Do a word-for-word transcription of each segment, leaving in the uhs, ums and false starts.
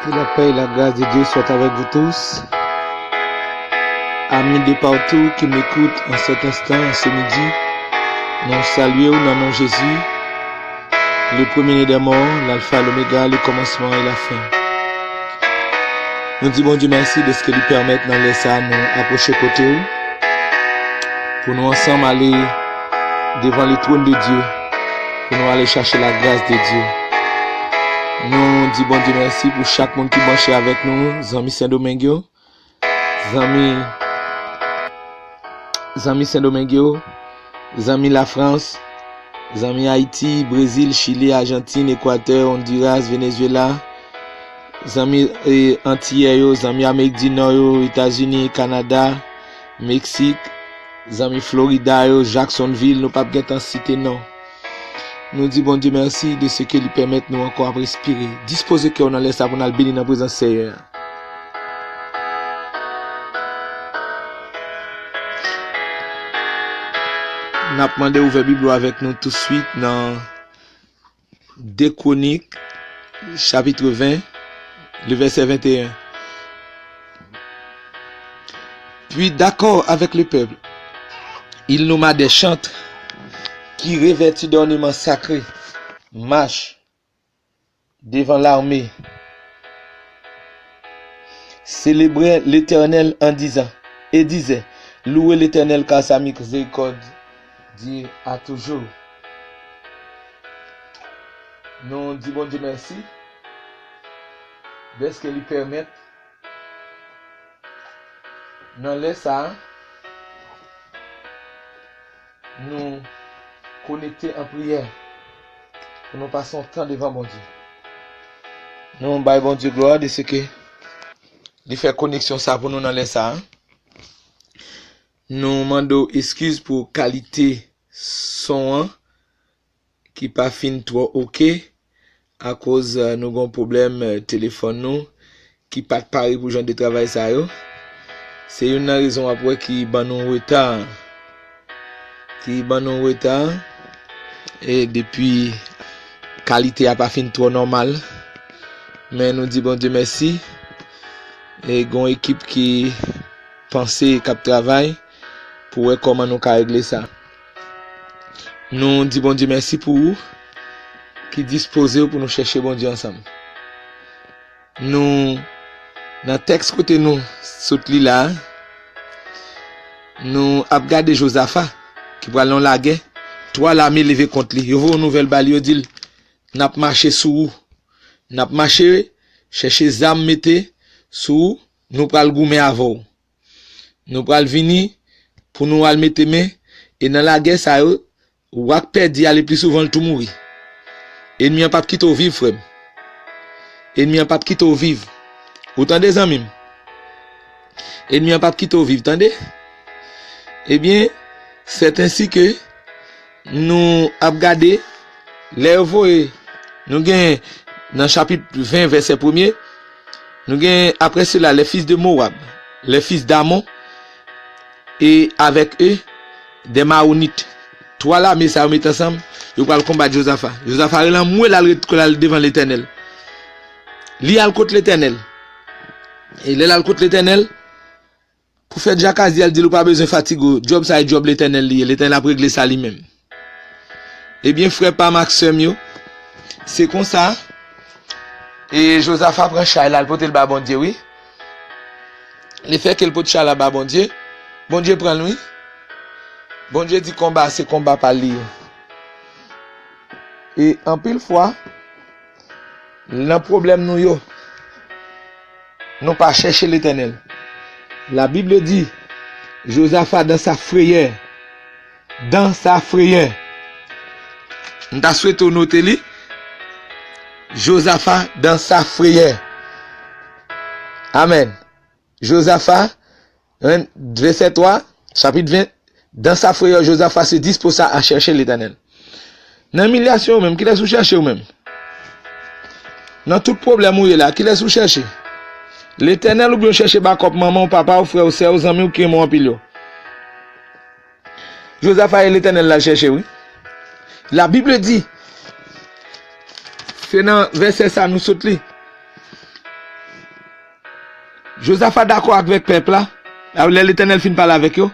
Que la paix et la grâce de Dieu soient avec vous tous. Amis de partout qui m'écoutent en cet instant, en ce midi, nou salye w nan non Jezi, le premier-né des morts, l'alpha, l'oméga, le commencement et la fin. Nou di Bondye mèsi dèske li pèmèt nan lè sa a nou apwoche kote w, pou nou ansanm ale devan le trône de Dieu, pou nou ale chache la grâce de Dieu. Nou di Bondye mèsi pou chak moun ki branche avèk nou, zanmi Sendomeng yo, zanmi, zanmi Sendomeng yo, zanmi Lafrans, zanmi Ayiti, Brezil, Chili, Ajantin, Ekwatè, Ondiras, Venezuela, zanmi, e, Antiyè yo, zanmi Amerik di Nò yo, Etazini, Kanada, Meksik, zanmi Florida yo, Jacksonville, nou p ap gentan site non. Nou di Bondye mèsi de se ke li pèmèt nou ankò ap respire. Dispoze kè w nan lè sa pou n al beni nan prezans Seyè a. N ap mande ouvè Bib ou avèk nou touswit nan de Kwonik, chapitre vingt, le verset vingt et un. Puis, d'accord avec le peuple, il nomma des chantres qui, revêtus d'ornements sacrés, marchent devant l'armée, célébraient l'Éternel en disant, et disaient, Louez l'Éternel, car sa miséricorde dure à toujours. Nou di Bondye mèsi dèske li pèmèt nan lè sa a nou konekte an priyè pou nou pase yon tan devan Bondye. Nou bay Bondye glwa de se ke li fè koneksyon sa pou nou nan lè sa a. Nou mande w eskiz pou kalite son an ki pa fin twò oke, akoz, eh, nou gon pwoblèm, eh, telefòn nou ki pa t pare pou jan de travay sa yo. Se youn nan rezon w ap wè ki ban nou reta, ki ban nou reta, e depi kalite a pa fin twò nòmal. Men nou di Bondye mèsi. E gon ekip ki panse, k ap travay pou wè kòman nou ka regle sa. Nou di Bondye mèsi pou ou ki dispoze w pou nou chèche Bondye ansanm. Nou, nan tèks kote nou sot li la a, nou ap gade Jozafa ki pral nan lagè. Twa lame leve kont li. Yo voye yon nouvèl ba li, yo di l, "N ap mache sou ou. N ap mache chèche zam mete sou ou. Nou pral goumen avè w. Nou pral vini pou nou al mete men." E nan lagè sa yo, w ap pèdi a, le pli souvan l tou mouri. Ènmi an p ap kite w viv, frè m. Ènmi an p ap kite w viv. Ou tande, zanmi m? Ènmi an p ap kite w viv, tande? Ebyen, c'est ainsi que nou ap gade, lè yo voye, nou gen nan chapit ven, vèsè premye, nou gen, après cela, les fils de Moab, les fils d'Ammon, et avec eux, des Maonites. Twa lame sa yo met ansanm, yo pral konbat Jozafa. Jozafa rele anmwe l al ret-, l al devan Letènèl. Li al kot Letènèl. E lè l al kot Letènèl, pwofèt Jakaz di a, l di l, "Ou pa bezwen fatige w, djòb sa e djòb Letènèl li ye, Letènèl ap regle sa li menm." Ebyen, frè pa m ak sè m yo, se konsa, e Jozafa pran chay la, l pote l ba Bondye, wi. Lefètke l pot chay la ba Bondye, Bondye pran l, wi. Bondye di konba a se konba pa l li ye. E anpil fwa, nan pwoblèm nou yo, nou pa chèche Letènèl. La Bible dit, Jozafa dans sa frayeur. Dans sa frayeur. M ta swete w note li. Jozafa dans sa frayeur. Amèn. Jozafa, vèsè twa, chapit ven, dans sa frayeur, Jozafa se disposa à chercher l'Éternel. Nan imilyasyon ou menm, kilès ou chèche ou menm? Nan tout pwoblèm ou ye la, kilès ou chèche? Letènèl oubyen ou chèche bakòp manman w, papa w, frè w, sè w, zanmi w ki renmen w anpil yo? Jozafa e Letènèl l al chèche, wi. La Bible dit, se nan vèsè sa nou sot li. Jozafa dakò avèk pèp la. Lè Letènèl fin pale avèk yo,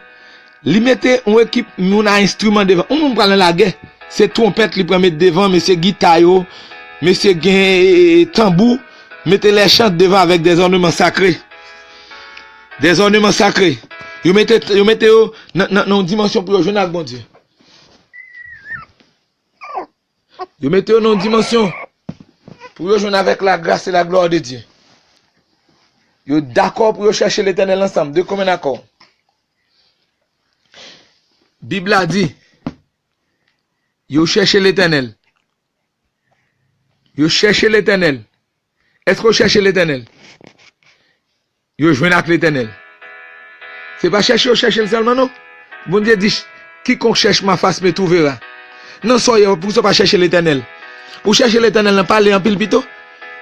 li mete yon ekip moun a enstriman devan. Yon moun pral nan lagè, se twonpèt li pran met devan, mesye gita yo, mesye gen, e, e, tanbou, mete lè chant devan avèk dèzòneman sakre. Dèzòneman sakre. Yo mete, yo mete yo nan, nan, nan yon dimansyon pou yo jwenn ak Bondye. Yo mete yo nan yon dimansyon pou yo jwenn avèk lagras e laglwa de Dye. Yo dakò pou yo chèche Letènèl ansanm, de komen akò. Bib la di, yo chèche Letènèl. Yo chèche Letènèl. Èske w chèche Letènèl? Yo jwenn ak Letènèl. Se pa chèche yo chèche l sèlman non. Bondye di, quiconque cherche ma face me trouvera. Nan sa w ye, poukisa w pa chèche Letènèl? Ou chèche Letènèl nan pale anpil pito.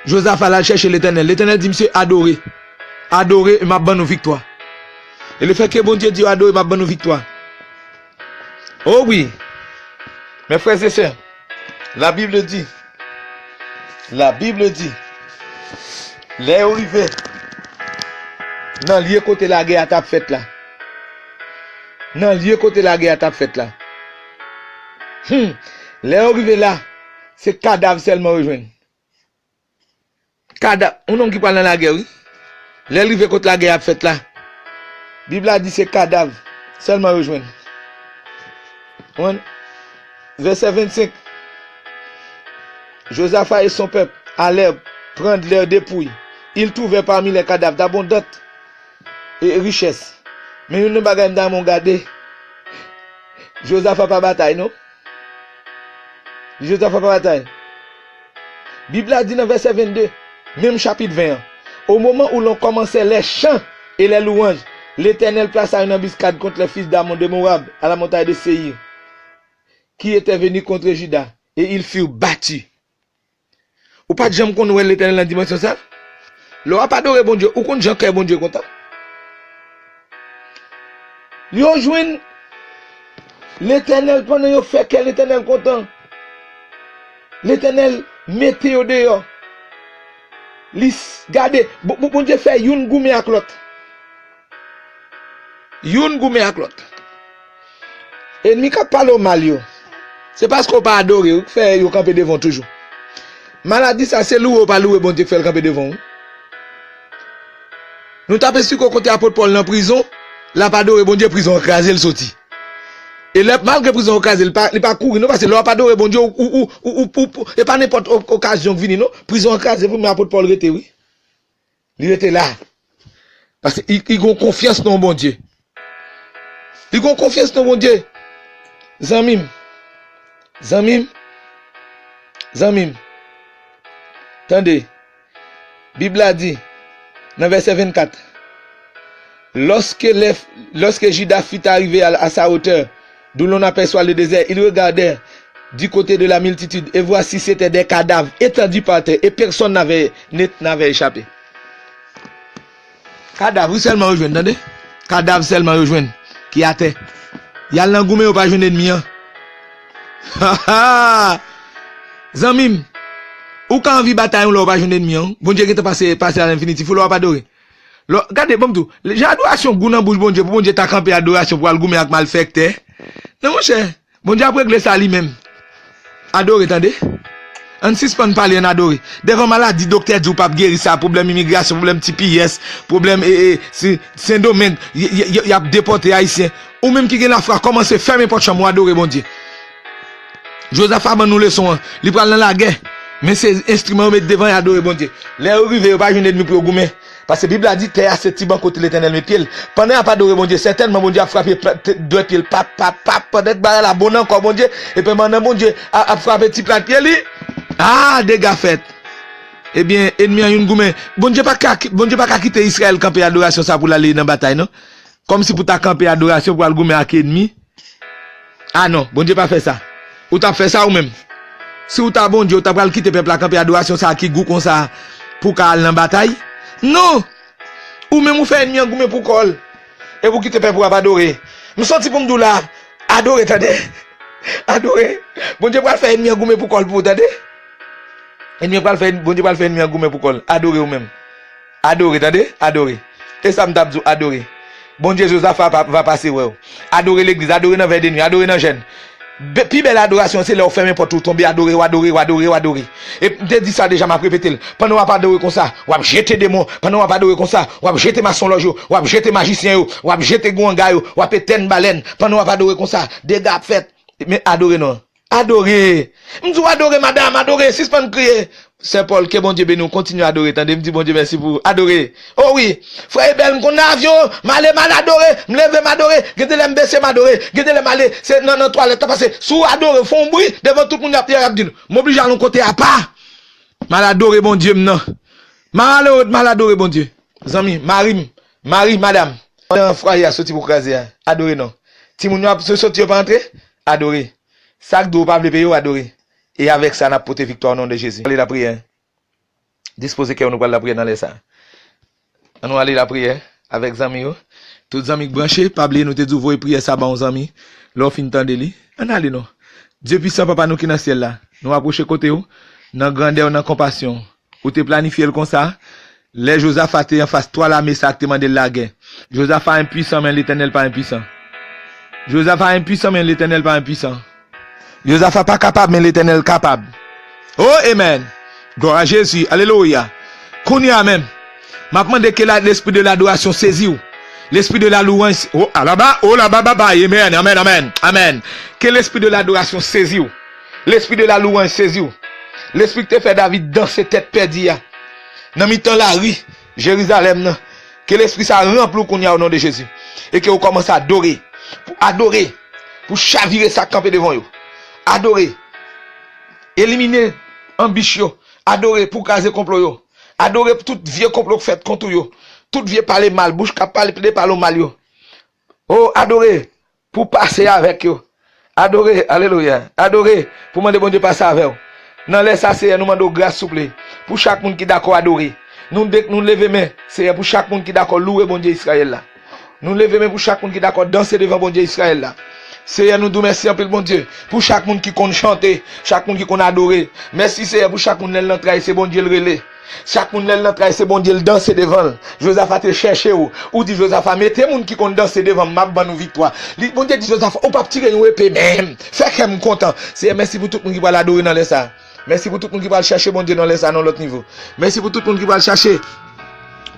Jozafa al chèche Letènèl. Letènèl di misye adore. Adore, e m ap ban nou viktwa. E lefètke Bondye di yo adore, m ap ban nou viktwa. Oh wi, mes frères et sœurs, la Bible dit, la Bible dit, lè yo rive nan lye kote lagè a t ap fèt la, nan lye kote lagè a t ap fèt la, hmm, lè yo rive la, se kadav sèlman yo jwenn. Kadav, yon nonm ki pral nan lagè, wi. Lè l rive kot lagè ap fèt la, Bib la di se kadav sèlman yo jwenn. Konprann? Vèsè vennsenk. Josaphat et son peuple allèrent prendre leurs dépouilles. Ils trouvèrent parmi les cadavres d'abondantes richesses. Men youn nan bagay m ta renmen w gade, Josaphat pa batay, non. Josaphat pa batay. Bib la di nan vèsè vennde, menm chapit ven an, au moment où l'on commençait les chants et les louanges, l'Éternel plaça une embuscade contre les fils d'Ammon de Moab, à la montagne de Séïr, qui étaient venus contre Juda, et ils furent battus. Ou pa t janm konn wè Letènèl nan dimansyon sa? Lè w ap adore Bondye, ou konn jan kè Bondye kontan? Yo jwenn Letènèl pandan yo fè kè Letènèl kontan. Letènèl mete yo deyò. Li s-, gade, Bon-, Bon-, Bondye fè youn goumen ak lòt. Youn goumen ak lòt. Ènmi k ap pale w mal yo, se paske w pa adore yo ki fè yo kanpe devan w toujou. Maladi sa, se louwe w pa louwe Bondye ki fè l kanpe devan w. Nou t ap esplike w kote apot Pòl nan prizon, l ap adore Bondye, prizon an kraze, l soti. E lè, malgre prizon an kraze, li pa, li pa kouri non, paske lè w ap adore Bondye, ou, ou, e pa nenpòt o-, okazyon k vini non. Prizon an kraze, pou men apot Pòl rete, wi. Li rete la. Paske li, li gon konfyans nan Bondye. Li gon konfyans nan Bondye. Zanmi m. Zanmi m. Zanmi m. Tande. Bib la di, nan vèsè vennkat, lorsque les, lorsque Juda fut arrivé à, à sa hauteur, d'où l'on aperçoit le désert, ils regardèrent du côté de la multitude, et voici, c'étaient des cadavres étendus par terre, et personne n'avait, n'avait échappé. Kadav, wi, sèlman yo jwenn, tande? Kadav sèlman yo jwenn, ki atè. Y al nan goumen, yo pa jwenn ènmi an. Ha, ha! Zanmi m, ou ka anvi batay yon lè w pa jwenn ènmi an. Bondye gentan pase, pase a lenfinitif, ou lè w ap adore. Lò, gade, ban m di w, jan adorasyon gou nan bouch Bondye, pou Bondye ta kanpe adorasyon pou al goumen ak malfektè. Non, monchè, Bondye ap regle sa li menm. Adore, tande. Ann sispann pale, ann adore. Devan maladi, doktè di w p ap geri sa, pwoblèm imigrasyon, pwoblèm T P S, pwoblèm, e, e, si, Sendomeng, y, y, y, y ap depòte Ayisyen. Ou menm ki gen lafwa, kòmanse fèmen pòt chanm ou, adore Bondye. Jozafa ban nou leson an. Li pral nan lagè. Men se enstriman yo met devan y adore Bondye. Lè yo rive, yo pa jwenn ènmi pou yo goumen. Paske Bib la di, tè a se ti ban kote Letènèl met pye l. Pandan y ap adore Bondye, sètènman Bondye ap frape pla-, te-, dwèt pye l, pap, pap, pap, pandan bagay la bon nan kò Bondye, epi pandan Bondye a-, ap frape ti plat pye li, a, dega fèt. Ebyen, ènmi an youn goumen. Bondye pa ka, Bondye pa ka kite Izrayèl kanpe adorasyon sa pou l ale nan batay, non. Kòmsi pou ta kanpe adorasyon pou al goumen ak ènmi. A non, Bondye pa fè sa. Ou t ap fè sa ou menm? Si w ta Bondye, ou ta pral kite pèp la kanpe adorasyon sa a ki gou konsa pou w ka al nan batay? Non! Ou menm ou fè ènmi an goumen pou kò l. Epi w kite pèp ou ap adore. M soti pou m di w la, adore, tande. Adore. Bondye pral fè ènmi an goumen pou kò l pou ou, tande. Ènmi an pral fè, Bondye pral fè ènmi an goumen pou kò l. Adore ou menm. Adore, tande. Adore. E sa m t ap di w, adore. Bondye Jozafa pa, va pase wè w. Adore legliz, adore nan vèy de nwi, adore nan jèn. Be- pi bèl adorasyon se lè w fèmen pòt ou, w tonbe adore, w adore, w adore, w adore. E m te di sa deja, m ap repete l. Pandan w ap adore konsa, w ap jete demon. Pandan w ap adore konsa, w ap jete masonlòj yo, w ap jete majisyen yo, w ap jete gwanga yo, w ap etèn balèn. Pandan w ap adore konsa, dega ap fèt. Men adore non. Adore. M di w adore, madanm, adore, sispann kriye. Sè Pòl, ke Bondye beni w, kontinye adore, tande, m di Bondye mèsi pou ou. Adore. O wi, frè Ebèl, m konn nan avyon, m ale, m al adore, m leve, m adore, gen de lè m bese, m adore, gen de lè m ale, se nan, nan twalèt, la pase, si w adore, w fè yon bri, devan tout moun y ap, y ap di l, m oblije al yon kote apa. M al adore Bondye m nan. M al, m al adore Bondye. Zanmi, mari m, mari, madanm, nan fwaye a soti pou kraze a, adore non. Timoun yo ap soti, yo pa antre, adore. Sa k di w pa vle peye w, adore. E avèk sa, n ap pote viktwa o non de Jezi. Ale lapriyè. Dispoze kè w, nou pral lapriyè nan lè sa. Ann nou ale lapriyè avèk zanmi yo. Tout zanmi k branche, pa bliye nou te di w voye priyè sa ba yon zanmi. Lè w fin tande li, ann ale non. Dye pwisan, Papa nou ki nan syèl la, nou apwoche kote w nan grandè w, nan konpasyon w. Ou te planifye l konsa, lè Jozafa te anfas twa lame sa k te mande l lagè. Jozafa enpwisan, men Letènèl pa enpwisan. Jozafa enpwisan, men Letènèl pa enpwisan. Jozafa pa kapab, men Letènèl kapab. O, amèn! Glwa a Jezi, alelouya! Kounye a menm, m ap mande ke la, lespri de ladorasyon sezi w. Lespri de la louwanj, o, alaba, o, laba, baba, amèn, amèn, amèn, amèn. Ke lespri de ladorasyon sezi w. Lespri de la louwanj sezi w. Lespri ki te fè David danse tèt pèdi a nan mitan lari Jerizalèm nan. Ke lespri sa ranpli w kounye a o non de Jezi. E ke w kòmanse adore. Pou adore. Pou chavire sa k kanpe devan yo. Adore. Elimine anbich yo. Adore pou kraze konplo yo. Adore pou tout vye konplo k fèt kont ou yo. Tout vye pale mal, bouch k ap pale, plede pale w mal yo. O, adore pou pase avèk yo. Adore, alelouya. Adore pou mande Bondye pase avè w. Nan lè sa, Seyè, nou mande w gras, souple, pou chak moun ki dakò adore. Nou de, nou leve men, Seyè, pou chak moun ki dakò louwe Bondye Izrayèl la. Nou leve men pou chak moun ki dakò danse devan Bondye Izrayèl la. Seyè, nou di w mèsi anpil, Bondye, pou chak moun ki konn chante, chak moun ki konn adore. Mèsi, Seyè, pou chak moun lè l nan tray, se Bondye l rele. Chak moun lè l nan tray, se Bondye l danse devan l. Jozafa te chèche w. Ou di Jozafa, mete moun ki konn danse devan m, m ap ban nou viktwa. Li, Bondye di Jozafa, ou p ap tire yon epe menm. Fè kè m kontan. Seyè, mèsi pou tout moun ki pral adore nan lè sa. Mèsi pou tout moun ki pral chèche Bondye nan lè sa, nan lòt nivo. Mèsi pou tout moun ki pral chache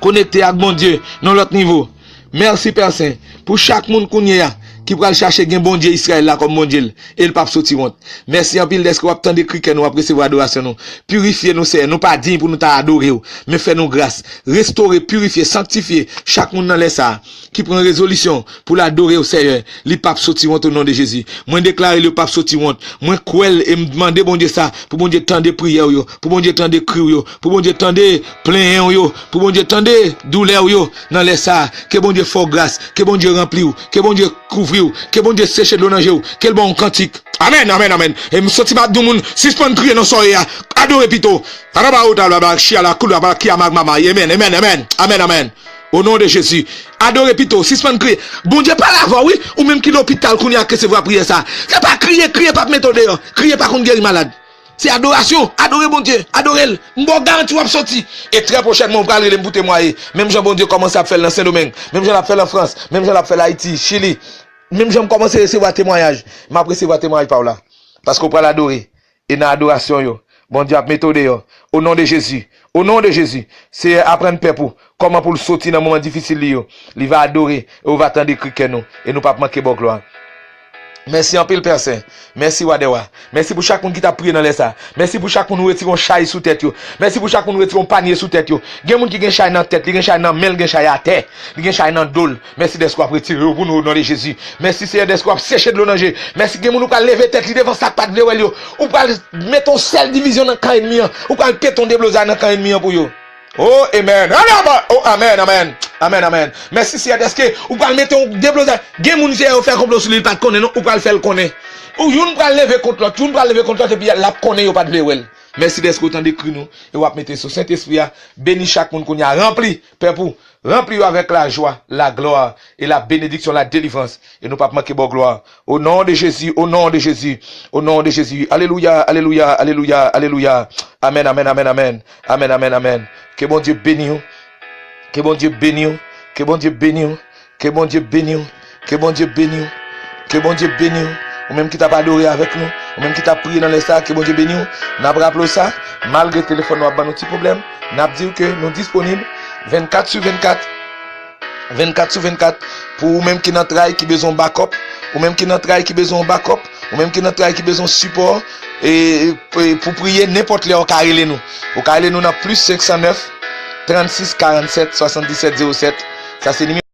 konekte ak Bondye nan lòt nivo. Mèsi, Pè Sen, pou chak moun kounye a ki pral chache gen Bondye Izrayèl la kòm Bondye l, e l p ap soti wont. Mèsi anpil dèske w ap tande kri kè nou, w ap resevwa adorasyon nou. Pirifye nou, Seyè, nou pa diy pou nou ta adore w, men fè nou gras. Restore, pirifye, sanktifye chak moun nan lè sa a ki pran rezolisyon pou l adore w, Seyè. Li p ap soti wont o non de Jezi. Mwen deklare li p ap soti wont. Mwen kwè l e m mande Bondye sa pou Bondye tande priyè w yo, pou Bondye tande kri w yo, pou Bondye tande plenyen w yo, pou Bondye tande doulè w yo nan lè sa a. Ke Bondye fè w gras, ke Bondye ranpli w, ke Bondye kouvri w, ke Bondye seche dlo nan je w, ke l ba w yon kantik. Amèn, amèn, amèn. E m santi m ap di yon moun, sispann kriye nan soyè a. Adore pito. Taraba ota la ba chia la koulou ba kia magmama. Amèn, amèn, amèn. Amèn, amèn. O non de Jezi. Adore pito, sispann kriye. Bondye pale avè w, wi. Ou menm ki lopital kounye a k resevwa priyè sa. Se pa kriye, kriye p ap mete w deyò. Kriye pa konn geri malad. Se adorasyon. Adore Bondye. Adore l. M ba w garanti w ap soti. E trè pwochènman, ou pral rele m pou temwaye. Menm jan Bondye kòmanse ap fè l nan Sendomeng. Menm jan l ap fè l an Frans. Menm jan l ap fè l Ayiti, Chili. Menm jan m kòmanse resevwa temwayaj. M ap resevwa temwayaj pa w la. Paske w pral adore. E nan adorasyon yo, Bondye ap mete w deyò. O non de Jezi. O non de Jezi. Seyè, aprann pèp ou kòman pou l soti nan moman difisil li yo. Li va adore e w va tande kri kè nou. E nou p ap manke ba w glwa. Mèsi anpil, Pè Sen. Mèsi, Wa dè wa. Mèsi pou chak moun ki t ap priye nan lè sa. Mèsi pou chak moun ou retire yon chay sou tèt yo. Mèsi pou chak moun ou retire yon panye sou tèt yo. Gen moun ki gen chay nan tèt, li gen chay nan men l, gen chay atè, li gen chay nan do l. Mèsi dèske w ap retire yo pou nou, o non de Jezi. Mèsi, Seyè, dèske w ap seche dlo nan je. Mèsi, gen moun ou pral leve tèt li devan sa k pa t vle wè l yo. Ou pral mete yon sèl divizyon nan kan ènmi an. Ou pral pete yon deblozay nan kan ènmi an pou yo. O, amèn. Alaba, o, amèn, amèn. Amèn, amèn. Mèsi, Seyè, dèske ou pral mete yon deblozay. Gen moun, Seyè, yo fè konplo sou li, li pa t konnen, non. Ou pral fè l konnen. Ou youn pral leve kont lòt, youn pral leve kont lòt, epi l ap konnen yo pa t vle wè l. Mèsi dèske w tande kri nou e w ap mete sou Sentespri a. Beni chak moun kounye a. Ranpli pèp ou. Ranpli yo avèk lajwa, laglwa e labenediksyon, ladelivrans. E nou p ap manke ba w glwa. O non de Jezi, o non de Jezi, o non de Jezi. Alelouya, alelouya, alelouya, alelouya. Amèn, amèn, amèn, amèn. Amèn, amèn, amèn. Ke Bondye beni w. Ke Bondye beni w. Ke Bondye beni w. Ke Bondye beni w. Ke Bondye beni w. Ke Bondye beni w. Ou menm ki t ap adore avèk nou, ou menm ki t ap priye nan lè sa, ke Bondye beni w. N ap raple w sa, malgre telefòn nou ap ban nou ti pwoblèm, n ap di w ke nou disponib vennkat sou vennkat. Vennkat sou vennkat. Pou ou menm ki nan tray ki bezwen yon bakòp, ou menm ki nan tray ki bezwen yon bakòp, ou menm ki nan tray ki bezwen sipò, e, e pou priye, nenpòt lè ou ka rele nou. Ou ka rele nou nan plis senk san nèf, trannsis karannsèt, swasanndisèt zewo sèt. Sa se nimewo